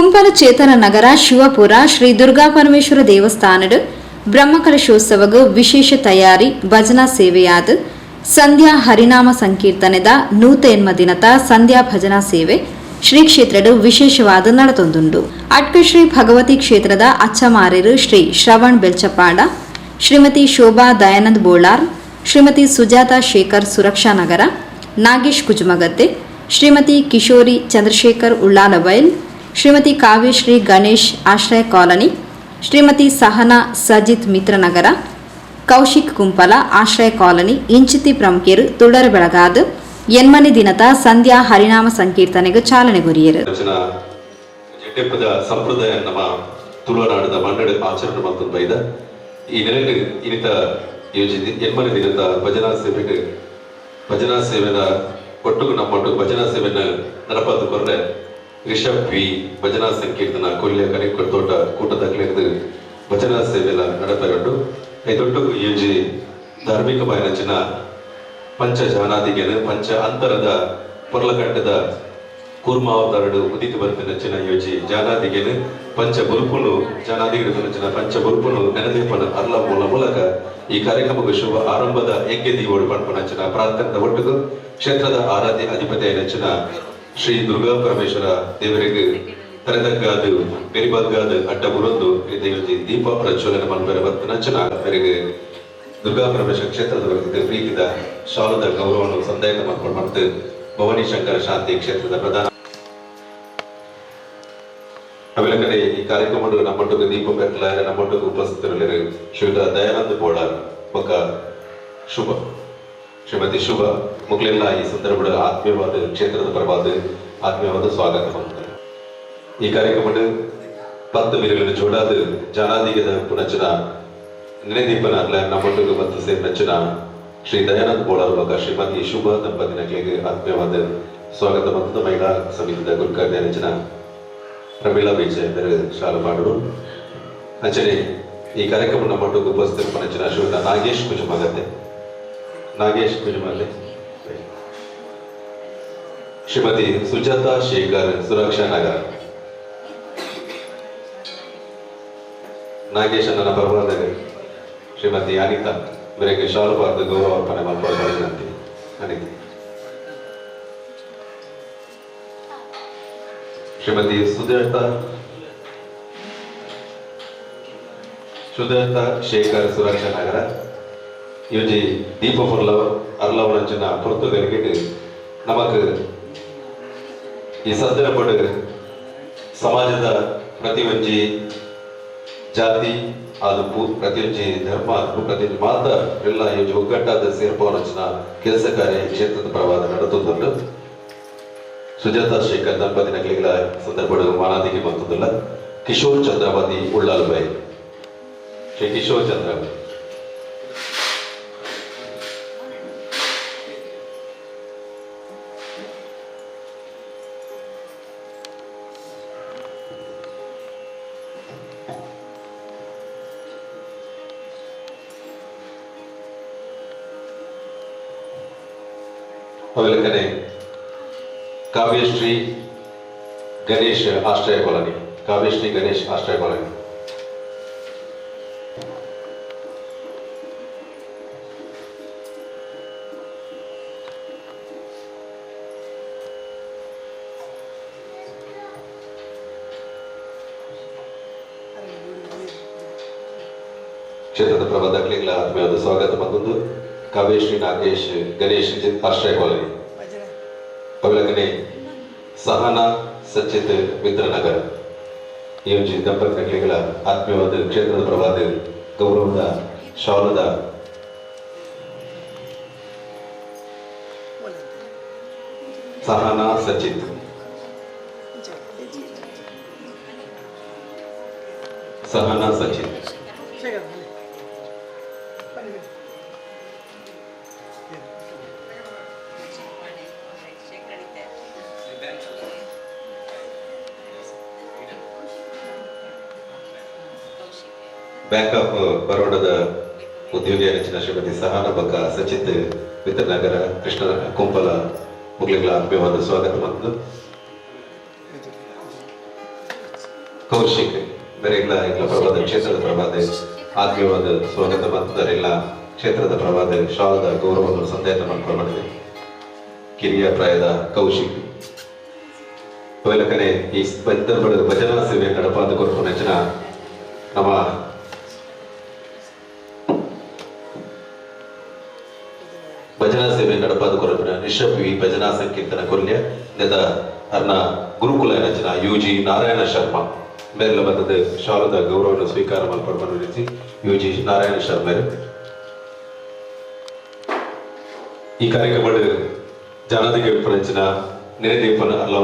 ಕುಂಪಲ ಚೇತನ ನಗರ ಶಿವಪುರ ಶ್ರೀ ದುರ್ಗಾ ಪರಮೇಶ್ವರ ದೇವಸ್ಥಾನಡ್ ಬ್ರಹ್ಮಕಲಶೋತ್ಸವಗ್ ವಿಶೇಷ ತಯಾರಿ. ಭಜನಾ ಸೇವೆಯಾದ್ ಸಂಧ್ಯಾ ಹರಿನಾಮ ಸಂಕೀರ್ತನೆದ 108 ದಿನತ ಸಂಧ್ಯಾ ಭಜನಾ ಸೇವೆ ಶ್ರೀ ಕ್ಷೇತ್ರಡ್ ವಿಶೇಷವಾದ ನಡತೊಂದುಂಡು. ಅಟ್ಕ ಶ್ರೀ ಭಗವತಿ ಕ್ಷೇತ್ರದ ಅಚ್ಚಮಾರೇರು ಶ್ರೀ ಶ್ರವಣ್ ಬೆಲ್ಚಪಾಡ, ಶ್ರೀಮತಿ ಶೋಭಾ ದಯಾನಂದ್ ಬೋಳಾರ್, ಶ್ರೀಮತಿ ಸುಜಾತ ಶೇಖರ್ ಸುರಕ್ಷಾ ನಗರ, ನಾಗೇಶ್ ಕುಜುಮಗದ್ದೆ, ಶ್ರೀಮತಿ ಕಿಶೋರಿ ಚಂದ್ರಶೇಖರ್ ಉಳ್ಳಾಲಬೈಲ್, ಶ್ರೀಮತಿ ಕಾವ್ಯಶ್ರೀ ಗಣೇಶ್ ಆಶ್ರಯ ಕಾಲೋನಿ, ಶ್ರೀಮತಿ ಸಹನಾ ಸಜಿತ್ ಮಿತ್ರನಗರ, ಕೌಶಿಕ್ ಕುಂಪಲ ಆಶ್ರಯ ಕಾಲೋನಿ ಇಂಚಿತಿ ಪ್ರಮುಖರು ತುಡರ್ ಬೆಳಗಾದ್ ಎನ್ಮನೆ ದಿನತ ಸಂಧ್ಯಾ ಹರಿನಾಮ ಸಂಕೀರ್ತನೆಗೆ ಚಾಲನೆ ಕೊರಿಯರು. ರಚನಾ ಜಡ್ಡೆಪ್ಪದ ಸಂಪ್ರದಾಯ ನಮ್ಮ ತುಳುನಾಡದ ಮಣ್ಣಡು ಆಚರಣೆ ಮಂತೊಂದು ಬೈದ. ಈ ನೆಲೆಟ್ ಇನಿತ ಯೋಜಿತ ಎನ್ಮನೆ ದಿನದ ಭಜನಾ ಸೇವೆಗೆ, ಭಜನಾ ಸೇವೆನ ಒಟ್ಟುಗು ನಮ್ಮೊಟ್ಟುಗು ಭಜನಾ ಸೇವೆನ ನಡಪಾದ್ ಕೊರ್ರೆ ರಿಷಬ್ ವಿ ಭಜನಾ ಸಂಕೀರ್ತನ ಕೊಲ್ಯ ಕನಿಕರ್ ತೋಟ ಕೂಟದಕ್ಲೆರ್ದ್ ಭಜನಾ ಸೇವೆಲ ನಡಪೆರುಂಡು. ಐತೊಟ್ಟುಗು ಈ ಒಂಜಿ ಧಾರ್ಮಿಕ ಬಾಯಿನಂಚಿನ ಪಂಚ ಜಾನಾದಿಗೆನ್ ಪಂಚ ಅಂತರದ ಪೊರ್ಲಕಂಟದ ಕೂರ್ಮಾವತಾರಡ್ ಉದಿತ್ ಬರ್ಪಿನಂಚಿನ ಈ ಒಂಜಿ ಜಾನಾದಿಗೆನ್ ಪಂಚ ಬೊಲ್ಪುನು ಜಾನಾದಿಗೆಡ್ ಪಂಚಿನ ಪಂಚ ಬೊಲ್ಪುನು ನೆನದೀಪನ ಅರ್ಲ ಮೂಲ ಮೂಲಕ ಈ ಕಾರ್ಯಕ್ರಮಕ್ಕೆ ಶುಭ ಆರಂಭದ ಯಜ್ಞ ದೀವೋಡು ಪನ್ಪುನಂಚಿನ ಪ್ರಾರ್ಥನೆದ ಒಟ್ಟುಗು ಕ್ಷೇತ್ರದ ಆರಾಧ್ಯ ಅಧಿಪತಿ ಆಯಿನಂಚಿನ ಶ್ರೀ ದುರ್ಗಾ ಪರಮೇಶ್ವರ ದೇವರಿಗೆ ತರೆತಗ್ಗಾದ್ ಬೆರಿಬಗ್ಗಾದ್ ಅಡ್ಡ ಬುರೊಂದು ಒಂಜಿ ದೀಪ ಪ್ರಜ್ವಲನೆ ಮಲ್ಪೆರೆ ಬತ್ತಿನಂಚಿನ ಮೇರೆಗೆ ದುರ್ಗಾ ಪರಮೇಶ್ವರ ಕ್ಷೇತ್ರದ ವತಿಯಿಂದ ಪ್ರೀತಿದ ಶಾಲದ ಗೌರವವನ್ನು ಸಂದಾಯತ ಮಲ್ಪೊಡು ಮತ್ತು ಭವಾನಿ ಶಂಕರ ಶಾಂತಿ ಕ್ಷೇತ್ರದ ಪ್ರಧಾನ ಅವೆಲಕಡೆ ಈ ಕಾರ್ಯಕ್ರಮಡು ನಮ್ಮೊಟ್ಟುಗು ದೀಪ ಪೆರ್ಲಾರೆ ನಮ್ಮೊಟ್ಟುಗು ಉಪಸ್ಥಿತರುಲ್ಲೆರ್ ಶ್ರೀಯುತ ದಯಾನಂದ ಬೋಳಾರ್ ಬೊಕ್ಕ ಶುಭ ಶ್ರೀಮತಿ ಶುಭ ಮೊಕ್ಲೆಲ್ಲ ಈ ಸಂದರ್ಭದ ಆತ್ಮೀಯವಾದ ಕ್ಷೇತ್ರದ ಪರವಾದ ಆತ್ಮೀಯವಾದ ಸ್ವಾಗತ ಮಾಡ್ತಾರೆ. ಈ ಕಾರ್ಯಕ್ರಮಡ್ 10 ಬಿರುಗಳನ್ನು ಜೋಡಾದ ಜಾನಾದಿಗದ ಪುನಚನ ನೆನೆದೀಪನ ನಮ್ಮೊಟ್ಟುಗು ಮತ್ತು ಸೇರಿನಂಚಿನ ಶ್ರೀ ದಯಾನಂದ ಬೋಳಾರ್ ಬೊಕ್ಕ ಶ್ರೀಮತಿ ಶುಭ ದಂಪತಿನಕ್ಲೆಗ್ ಆತ್ಮೀಯವಾದ ಸ್ವಾಗತ ಮತ್ತು ಮಹಿಳಾ ಸಮಿತಿದ ಗುರುಕರ್ಣಿ ಪ್ರಮೀಳಾ ವಿಜಯ್ ಮೇರು ಶಾಲು ಪಾಡೋಡು. ಅಂಚನೆ ಈ ಕಾರ್ಯಕ್ರಮ ನಮ್ಮೊಟ್ಟುಗು ಉಪಸ್ಥಿತರಿಪ್ಪುನಂಚಿನ ಶ್ರೀಯುತ ನಾಗೇಶ್ ಕುಜುಮಗದ್ದೆ, ನಾಗೇಶ್ ಕುಜುಮಲ್ಲೆ, ಶ್ರೀಮತಿ ಸುಜಾತಾ ಶೇಖರ್ ಸುರಕ್ಷಾ ನಗರ. ನಾಗೇಶ್ ನನ್ನ ಪರವಾದ ಶ್ರೀಮತಿ ಅನಿತಾ ಮೇರೆಗೆ ಶಾಲು ಪಾರ್ದ್ ಗೌರವ ಅರ್ಪಣೆ ಮಲ್ಪುವ ವಿನಂತಿ. ಅನಿತಾ, ಶ್ರೀಮತಿ ಸುಜಾತಾ ಸುಜಾತಾ ಶೇಖರ್ ಸುರಕ್ಷಾ ನಗರ. ಈ ಒಂಜಿ ದೀಪ ಪೊರ್ಲ ಅರ್ಲವನಂಚಿನ ಪೊರ್ತುಗರಿಗೆಡ್ ನಮಕ್ ಈ ಸಂದರ್ಭಡ್ ಸಮಾಜದ ಪ್ರತಿಯೊಂಜಿ ಜಾತಿ ಆದುಪ್ಪು, ಪ್ರತಿಯೊಂಜಿ ಧರ್ಮ ಆದುಪ್ಪು, ಪ್ರತಿಯೊಂಜಿ ಮಾತ ಎಲ್ಲ ಈ ಒಂಜಿ ಒಗ್ಗಟ್ಟಾದ ಸೇರ್ಪವನಂಚಿನ ಕೆಲಸ ಕಾರ್ಯ ಈ ಕ್ಷೇತ್ರದ ಪರವಾದ ನಡತೊಂದುಂಡು. ಸುಜಾತಾ ಶೇಖರ್ ದಂಪತಿನಕ್ಲೆಗ್ಲ ಸಂದರ್ಭಡ್ ಮಾನಾದಿಗೆ ಮಂತೊಂದುಲ್ಲ. ಕಿಶೋರ್ ಚಂದ್ರವತಿ ಉಳ್ಳಾಲ್ ಬೈ, ಶ್ರೀ ಕಿಶೋರ್ ಚಂದ್ರವತಿ. ಅವೆಲಕನೆ ಕಾವ್ಯಶ್ರೀ ಗಣೇಶ್ ಆಶ್ರಯ ಕಾಲೋನಿ, ಕಾವ್ಯಶ್ರೀ ಗಣೇಶ್ ಆಶ್ರಯ ಕಾಲೋನಿ. ಕ್ಷೇತ್ರದ ಪ್ರಬಂಧಕಲಿಗಳ ಆತ್ಮೀಯವಾದ ಸ್ವಾಗತ ಮತ್ತೊಂದು ಕಾವ್ಯಶ್ರೀ ನಾಗೇಶ್ ಗಣೇಶ್ ಆಶ್ರಯ ಕಾಲೋನಿ. ಅವೆಲಕನೆ ಸಹನಾ ಸಚಿತ್ ಮಿತ್ರನಗರ. ಈ ಒಂಜಿ ದಂಪತಿಗಳ ಆತ್ಮೀಯವಾದ ಕ್ಷೇತ್ರದ ಪರವಾದ ಗೌರವದ ಶಾಲದ. ಸಹನಾ ಸಚಿತ್, ಸಹನಾ ಸಚಿತ್. ಬ್ಯಾಂಕ್ ಆಫ್ ಬರೋಡದ ಉದ್ಯೋಗಿ ರಚನಾ ಶ್ರೀಮತಿ ಸಹನಾ ಬೊಕ್ಕ ಸಚಿತ್ ಮಿತ್ರನಗರ ಕೃಷ್ಣ ಕುಂಪಲ ಮುಗ್ಲಿಗಳ ಆತ್ಮೀಯವಾದ ಸ್ವಾಗತ ಮತ್ತು ಕೌಶಿಕ್ ಮೆರೆಗ್ಲ ಎಂಕ್ಲ ಪ್ರಭಾದ ಕ್ಷೇತ್ರದ ಪ್ರಭಾದ ಆತ್ಮೀಯವಾದ ಸ್ವಾಗತ ಮಂತರೆಲ್ಲ ಕ್ಷೇತ್ರದ ಪ್ರಭಾದ ಶಾಲದ ಗೌರವವನ್ನು ಸಂದೇಹ ಮಾಡಿದೆ. ಕಿರಿಯ ಪ್ರಾಯದ ಕೌಶಿಕ್ ಅವೆಲಕನೆ ಈ ಸಂದರ್ಭದ ಭಜನಾ ಸೇವೆ ನಡಪಾದ ಕೊರ್ಪುನ ಜನ ನಮ್ಮ ಭಜನಾ ಸೇವೆ ನಡಪಾದ ಕೊರಪಿನ ನಿಶಬ್ ವಿ ಭಜನಾ ಸಂಕೀರ್ತನ ಕೊಲ್ಯ ನೆದ ಅರ್ನ ಗುರುಕುಲ ರಚನಾ ಯು ಜಿ ನಾರಾಯಣ ಶರ್ಮಾ ಮೇರೆಲ ಬತ್ತದ ಶಾಲದ ಗೌರವವನ್ನು ಸ್ವೀಕಾರ ಮಲ್ಪಡ್ ಯು ಜಿ ನಾರಾಯಣ ಶರ್ಮರು. ಈ ಕಾರ್ಯಕ್ರಮ ಜನಾಧಿಗೆ ರಚನಾ ನಿರದೀಪನ ಅಲ್ಲ.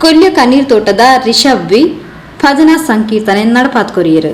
ಕೊಲ್ಯ ಕಣ್ಣೀರ್ ತೋಟದ ರಿಷಬ್ ವಿ ಭಜನಾ ಸಂಕೀರ್ತನೆ ನಡಪಾತ್ ಕೊರಿಯೆರು.